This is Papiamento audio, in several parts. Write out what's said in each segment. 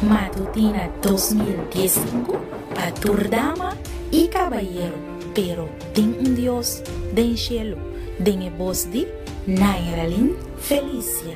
Matutina 2015 pa tur dama y cabayero, pero tin un Dios den cielo, den e bos di Nairalyn Felicia.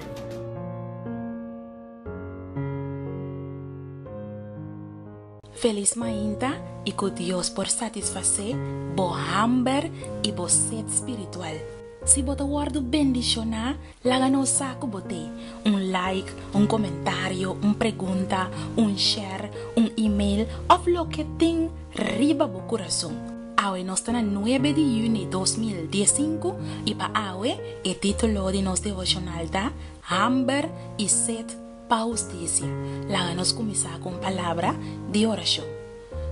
Felis mainta y cu Dios por satisface bo hamber y bo sed spiritual. Si bo ta wordo bendiciona, laga nos sa cu bo te. Un like, un comentario, un pregunta, un share, un email of loke tin riba bo curason. Awe nos ta na nuebe di juni 2015 y pa awe e titulo di nos devocional ta Hamber y Sed pa Hustisia. Laga nos kuminsá ku un palabra di orashon.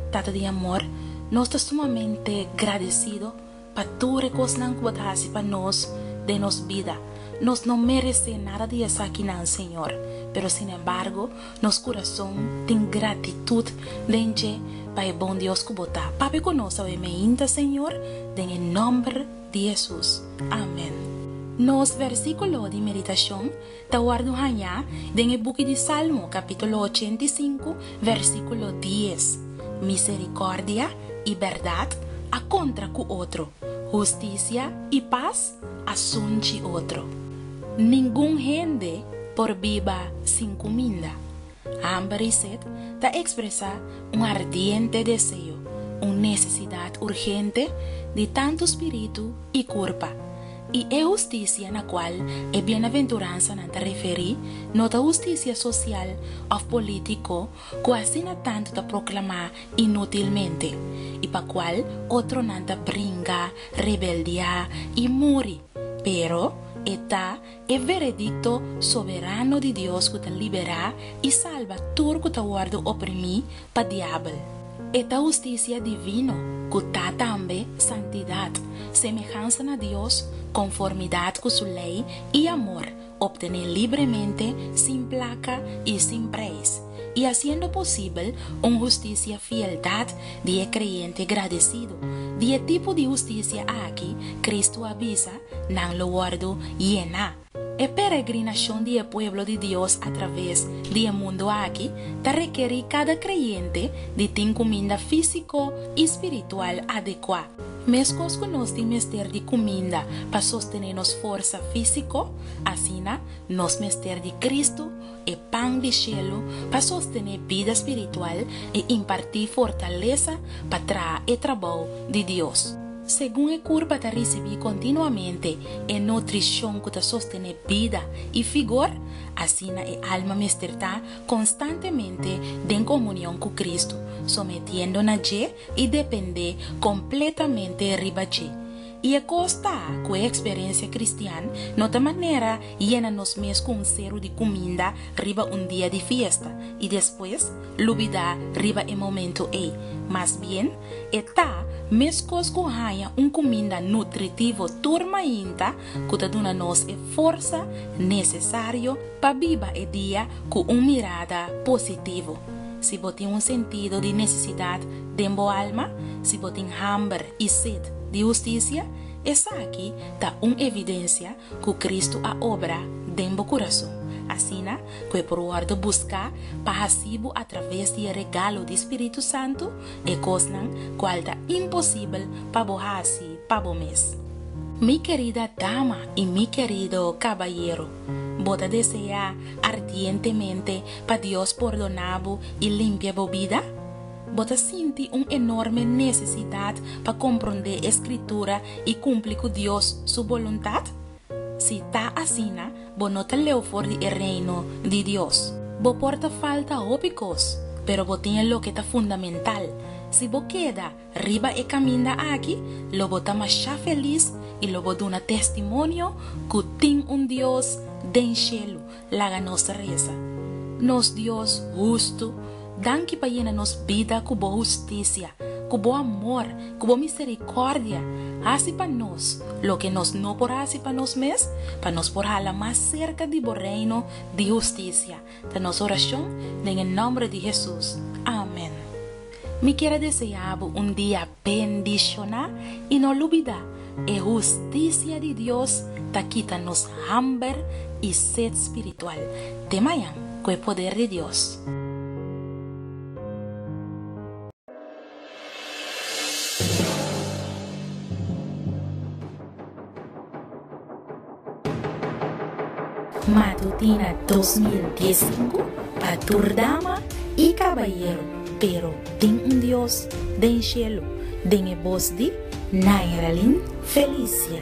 Tata di amor, nos ta sumamente gradesido pa tur e kosnan ku bo ta hasi pa nos den nos bida. Nos no meresé nada di esakinan, Señor, pero sinembargo nos kurason tin gratitut den dje pa e bon Dios ku bo ta. Papia ku nos awe meinta, Señor, den e nòmber di Hesus. Amen. Nos versíkulo di meditashon ta wòrdu hañá den e buki di Salmo, kapítulo 85, versíkulo 10, Miserikòrdia i bèrdat a kontra ku otro, hustisia i pas a sunchi otro. Ningun hende por biba sin kuminda. Hamber i set ta ekspresá un ardiente deseo, un nesesidat urgente di tantu spiritu i kurpa. I e hustisia na kual e bienaventuransanan ta referí no ta hustisia sosial òf polítiko ku asina tantu ta proklamá inútilmente i pa kual otronan ta bringa, rebeldiá i muri, pero e ta e veredikto soberano di Dios ku ta liberá i salba tur ku ta wòrdu oprimí pa diabel. E ta hustisia divino ku ta tambe santidat, semehansa na Dios, konformidat ku su lei i amor, optené libremente, sin plaka i sin preis, i hasiendo posibel un hustisia fieldat di e kreyente gradesido. Di e tipo di hustisia aki, Kristu a bisa, nan lo wòrdu yená. E peregrinashon di e pueblo di Dios atraves di e mundu aki ta rekerí kada kreyente di tin kuminda físiko i spiritual adekuá. Meskos ku nos tin mester di kuminda pa sostené nos forsa físiko, asina nos mester di Kristu, e pan di shelu, pa sostené bida spiritual i impartí fortalesa pa traha e trabou di Dios. Segun e kurpa ta risibí kontinuamente e nutrishon ku ta sostené bida i figor, asina e alma mester ta konstantemente den komunion ku Kristu, sometiendo na dje i dependé kompletamente riba dje. I e kos ta ku e eksperensia kristian no ta manera yena nos mes ku un seru di kuminda riba un dia di fiesta i despues lubidá riba e momentu ei. Mas bien, e ta meskos ku haña un kuminda nutritivo tur mainta ku ta duna nos e forsa nesesario pa biba e dia ku un mirada positivo. Si bo tin un sentido di nesesidat den bo alma, si bo tin hamber i set di hustisia, esaki ta un evidensia ku Kristu a obra den bo kurason, asina ku e por wòrdu buská pa hasi bo atraves di e regalo di Spiritu Santu e kosnan kual ta imposibel pa bo hasi pa bo mes. Mi kerida dama i mi kerido kabayero, bo ta deseá ardientemente pa Dios pordoná bo i limpia bo bida? Bo ta sinti un enorme nesesidat pa komprondé e Skritura i kumpli ku Dios su boluntat? Si ta asina, bo no ta leu for di e Reino di Dios. Bo por ta falta hopi kos, pero bo tin e loke ta fundamental. Si bo keda riba e kaminda aki, lo bo ta mashá felis i lo bo duna testimonio ku tin un Dios den shelu. Laga nos resa. Nos Dios hustu, danki pa yena nos bida ku bo hustisia, ku bo amor, ku bo miserikòrdia. Hasi pa nos loke nos no por hasi pa nos mes, pa nos por hala mas serka di bo Reino di hustisia. Ta nos orashon den e nòmber di Hesus. Amen. Mi kier a deseá bo un dia bendishoná i no lubidá, e hustisia di Dios ta kita nos hamber i set spiritual. Te mañan, ku e poder di Dios. Matutina 2015 pa tur dama i kabayero, pero tin un Dios den shelu, den e bos di Nairalyn Felicia.